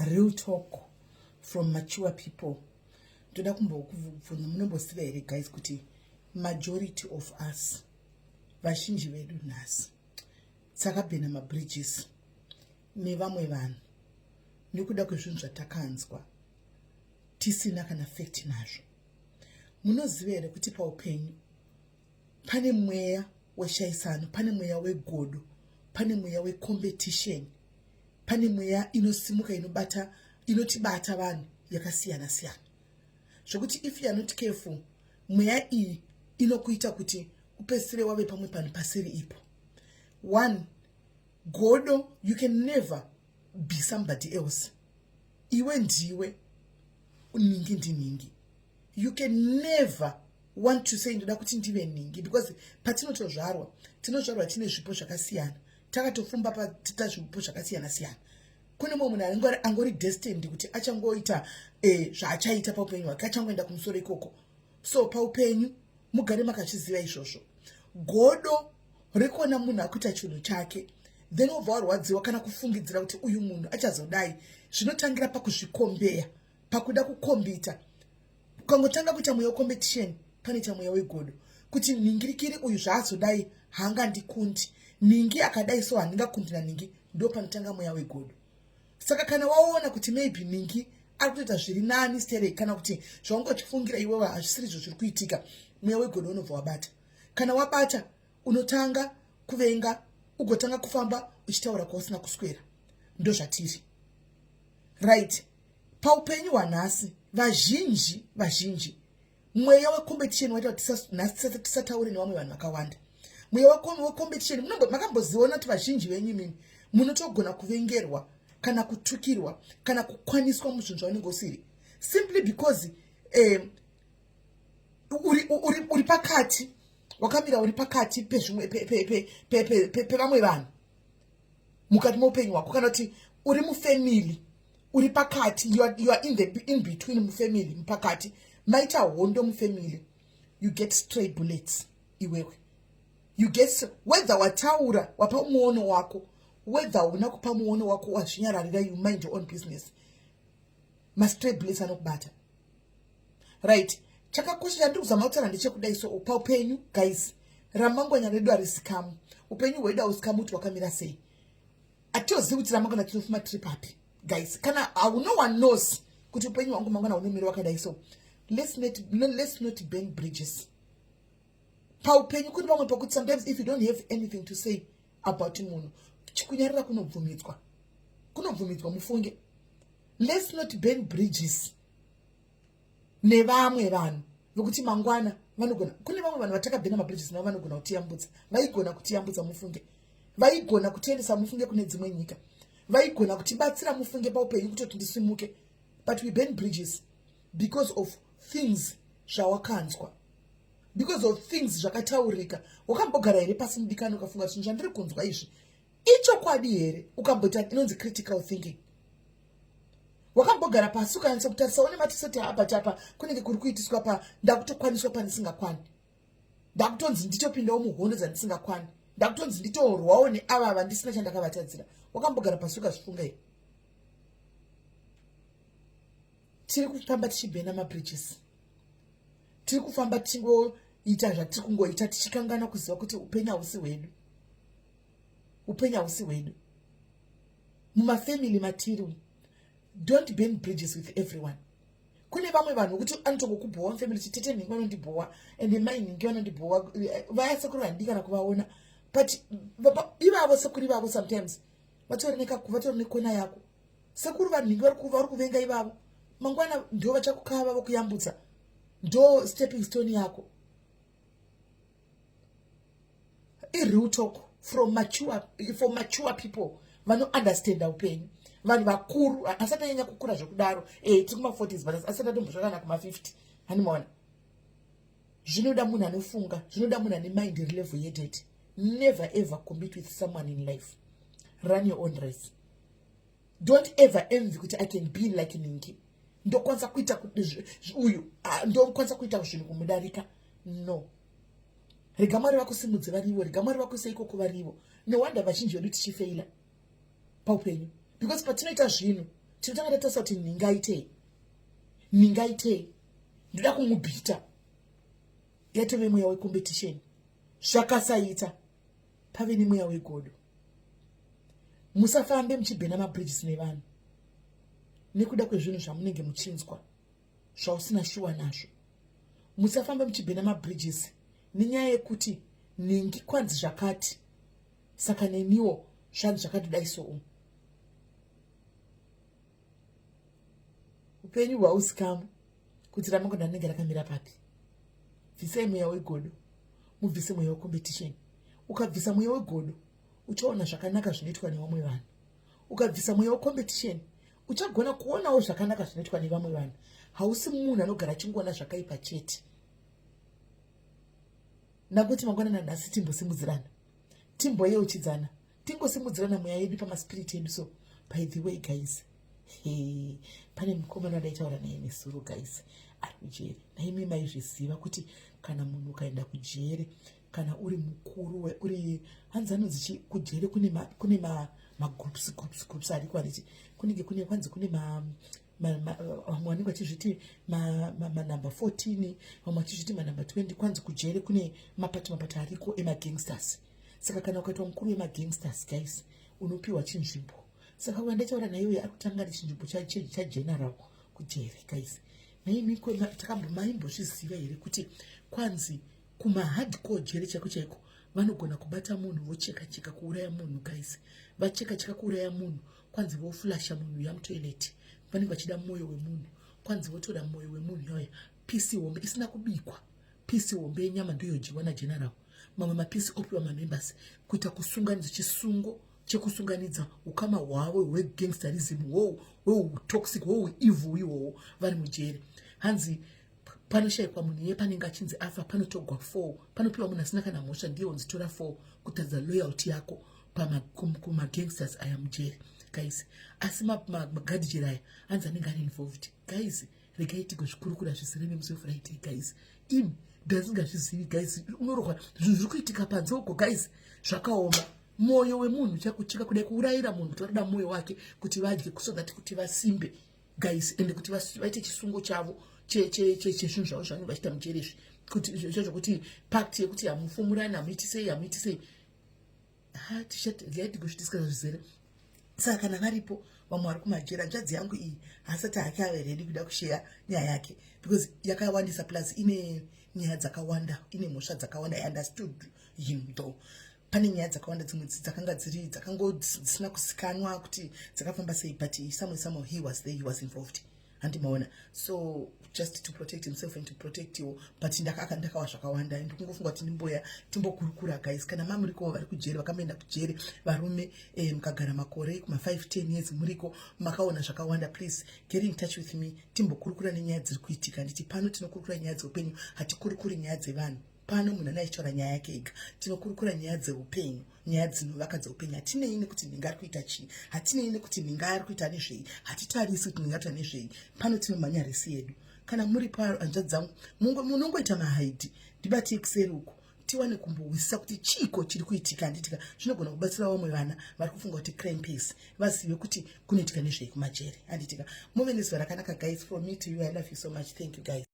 Real talk from mature people. Ndoda kumbokubvunza, munomboziva here guys kuti majority of us, vazhinji vedu nhasi takabhena mabridges nevamwe vanhu nekuda kwezvinhu zvatakanzwa tisina kana fact nazvo? Munoziva here kuti paupenyu pane mweya weshaisano, pane mweya wegodo, pane mweya wecompetition, pane mweya inosimuka inobata, inotibata vanhu yakasiyana siyana, zvekuti if you are not careful, mweya iyi inokuita kuti upedzisire wave pamwe panhu pasiri ipo? One, godo. You can never be somebody else. Iwe ndiwe ningi, ndiningi. You can never want to say, "Ndoda kuti ndive ningi," because patinotozvarwa, tinozvarwa tine zvipo zvakasiyana, takatofumba patita zvipo zvakasiyana siyana. Kune mumwe munhu angori destined kuti achangoita zvaachaita paupenyu hwake, achangoenda kumusoro ikoko. So paupenyu mugare makazviziva izvozvo. Godo rekuona munhu akuita chinhu chake, then wobva warwadziwa kana kufungidzira kuti uyu munhu achazodai, zvinotangira pakuzvikombeya, pakuda kukombita. Ukangotanga kuita mweya wecompetition, panoita mweya wegodo kuti ningirikiri uyu zvaazodai haangandikundi, ningi akadai so handingakundi naningi. Ndo panotanga mweya wegodo. Saka kana waona kuti maybe ningi ari kutoita zviri nani sterei, kana kuti zvaunga uchifungira iwewe hazvisiri izvo zviri kuitika, mweya wegodo unobva wabata. Kana wabata, unotanga kuvenga, ugotanga kufamba uchitaura kwausina kuswera. Ndo zvatiri, right? Paupenyu hwanhasi, vazhinji vazhinji, mweya wecompetition waita kuti nhasi tisataure nevamwe vanhu vakawanda. Mweya wecompetition, makamboziona kuti vazhinji venyu imimi munotogona kuvengerwa kana kutukirwa kana kukwaniswa muzvinhu zvaunenge usiri, simply because uri pakati, wakamira uri pakati pevamwe vanhu mukati meupenyu hwako, kana kuti uri mufamily, uri pakati, you are in between mufamily, mupakati maita hondo mufamily. You get stray bullets iwewe. You get, whether wataura, wapa muono wako, whether una kupa muono wako, wazvinyararira, you mind your own business, mastray bullets anokubata, right? Chakakosha chandiri kuzama kutaura ndechekudai so: paupenyu guys, ramangwana redu harisikamu. Upenyu hwedu hausikamu kuti wakamira sei. Hatizozivi kuti ramangwana tinofuma tiri papi guys. Kana no one knows kuti upenyu hwangu mangwana hunomira wakadai. So let's not burn bridges paupenyu. Kuri vamwe pakuti sometimes if you don't have anything to say about munhu, chikunyarira kunobvumidzwa, kunobvumidzwa mufunge. Let's not burn bridges nevamwe vanhu vekuti mangwana vanogona. Kune vamwe vanhu vatakabhena mabridges navo, vanogona kutiyambudza, vaigona kutiyambudza mufunge, vaigona kutiendesa mufunge kune dzimwe nyika, vaigona kutibatsira mufunge paupenyu kutoti ndisimuke, but we burn bridges because of things zvawakanzwa, because of things zvakataurika. Wakambogara here pasi mudikani ukafunga, "Zvinhu zvandiri kunzwa izvi ichokwadi here?" Ukamboita inonzi critical thinking? Wakambogara pasi ukanyatsa kutarisa nematiso kuti apa chapa kunenge kuri kuitiswa pa ndakutokwaniswa pandisingakwani, ndakutonzi nditopindawo muhondo dzandisingakwani, ndakutonzi nditorwawo neava vandisina chandakavatadzira? Wakambogara pasi ukazvifunga here? Tiri kufamba tichibhena mabridges, tiri kufamba tichingoita zvatiri kungoita, tichikangana kuziva kuti upenyu hausi hwedu, upenyu hausi hwedu. Mumafamily matiri, don't burn bridges with everyone. Kune vamwe vanhu vokuti anotongokubhowa mufamily, chitete nhingi vanondibhowa, ende mai nhingi vanondibhowa, vaya sekuru handidi kana kuvaona, but ivavo sekuru ivavo sometimes vatori nekona yako. Sekuru vanhingi vari kuvenga ivavo, mangwana ndo vachakukava vokuyambutsa, ndo stepping stone yako. Ireal talk from mature, for mature people vanounderstanda upenyu, vanhu vakuru, asati anyanya kukura zvekudaro. Tiri kuma40s, but asati atombosvaka kana kuma50. Handimaona zvinoda munhu anofunga, zvinoda munhu ane mind iri level headed. Never ever compete with someone in life. Run your own race. Don't ever envy kuti I can be like ningi, ndokwanisa kuita uyu, ndokwanisa kuita zvinhu kumudarika. No, rega Mwari vakusimudze varivo, rega Mwari vakuise ikoko varivo. Newanda vazhinji vedu tichifeila paupenyu because patinoita zvinhu Tinotanga tatarisa kuti ndingaitei, ndingaitei, ndoda kumubhita. Yatove mweya wecompetition. Zvakasaita pave nemweya wegodo. Musafambe muchibhena mabridges nevanhu nekuda kwezvinhu zvamunenge muchinzwa zvausina shuwa nazvo. Musafambe muchibhena mabridges nenyaya yekuti ningi kwanzi zvakati, saka neniwo zvanzi zvakatidai. So upenyu hwausikamu kuti ramangwana rinenge rakamira papi. Bvisai mweya wegodo, mubvise mweya wecompetition. Ukabvisa mweya wegodo, uchaona zvakanaka zvinoitwa nevamwe vanhu. Ukabvisa mweya wecompetition, uchagona kuonawo zvakanaka zvinoitwa nevamwe vanhu. Hausi munhu anogara achingoona zvakaipa chete. Nakuti mangwana nanhasi timbosimudzirana, timboyeuchidzana, tingosimudzirana mweya yedu pamaspiriti edu. So by the way, guys, he, pane mukomana wandaitaura naye nesuro, guys, ari kujere. Naimi maizviziva kuti kana munhu ukaenda kujere, kana uri mukuru, uri, hanzi anonzi kujere kune magroups, groups, groups ariko, handiti? Kunenge kune, kwanzi kune vamwe vanenge vachizviti manumber 14, vamwe vachizviti manumber 20. Kwanzi kujere kune mapato, mapato ariko emagangsters. Saka kana ukaitwa mukuru wemagangsters, guys, unopiwa chinzvimbo. Saka wandaitaura naye uyo ari kutanga nechinzvimbo chageneral kujere, guys. Naimi takambomaimbozviziva here kuti kwanzi kumahardcore jere chaiko chaiko vanogona kubata munhu, vocheka cheka kuuraya munhu, guys? Vacheka cheka kuuraya munhu, kwanzi voflasha munhu uya mutoilet. Vanenge vachida mwoyo wemunhu. Kwanzi votora mwoyo wemunhu yauya, piece hombe isina kubikwa, piece hombe yenyama ndoyodyiwa nageneral. Mamwe mapieces opiwa mamembers kuita kusunganidza, chisungo chekusunganidza ukama hwavo hwegangsterism, hweutoxic, hweuevil ihwohwo vari mujeri. Hanzi panoshayikwa munhu iye panenge achinzi afa, panotogwa 4, panopiwa munhu asina kana mhosva, ndiye unzi tora 4 kutaridza loyalty yako kumagangsters aya mujeri, guys. Asi magadhijeri aya hanzi anenge ari involved. Guys, regai tigozvikurukura zvisiri nemusi weFriday, guys. Imi ndasingazvizivi, guys. Unorohwa zvinhu zviri kuitika panze uko, guys, zvakaoma. Mwoyo wemunhu chakucheka kudai, kuurayira munhu kuti varida mwoyo wake kuti vadye, so that kuti vasimbe, guys, ende kuti vaite chisungo chavo chezvinhu zvavo zvavanenge vachiita mujeri izvi, kuti zvezvokuti pact yekuti hamufumurani, hamuiti sei, hamuiti sei. Ha, tichagai tigozvidiscussa zvizere. Saka kana varipo vamwe vari kumajeri, hanzvadzi yangu iyi haasati hake ave ready kuda kusheya nyaya yake because yakawandisa, plus ine nyaya dzakawanda, ine mhosva dzakawanda. I understood him though. Pane nyaya dzakawanda, dzimwe dzakanga dziri dzakango dzisina kuzikanwa kuti dzakafamba sei, but somewhere he was there, he was involved, handimaona? So just to protect himself and to protect you. But ndakawa zvakawanda. Ndikungofunga kuti ndimboya timbokurukura, guys. Kana mamurikowo vari kujeri, vakamboenda kujeri, varume, mukagara makore kuma5, 10 years muriko, makaona zvakawanda, please get in touch with me, timbokurukura nenyaya dziri kuitika. Nditi pano tinokurukura nyaya dzeupenyu, hatikurukuri nyaya dzevanhu pano. Munhu ane achitaura nyaya yake ega. Tinokurukura nyaya dzeupenyu, nyaya dzinovaka dzeupenyu. Hatinei nekuti nhinga ari kuita chii, hatinei nekuti nhinga ari kuita nezvei, hatitarisi kuti nhinga ari kuita nezvei pano. Tinomhanya race yedu. Kana muri hanzvadzi dzangu, munongoita mahide, ndibatei kuseri uko, tiwane kumbowisisa kuti chiiko chiri kuitika, handitika? Zvinogona kubatsira vamwe vana vari kufunga kuti crime pace, vazive kuti kunoitika nezvei kumajeri, handitika? Muve nezuva rakanaka, guys. From me to you, I love you so much. Thank you, guys.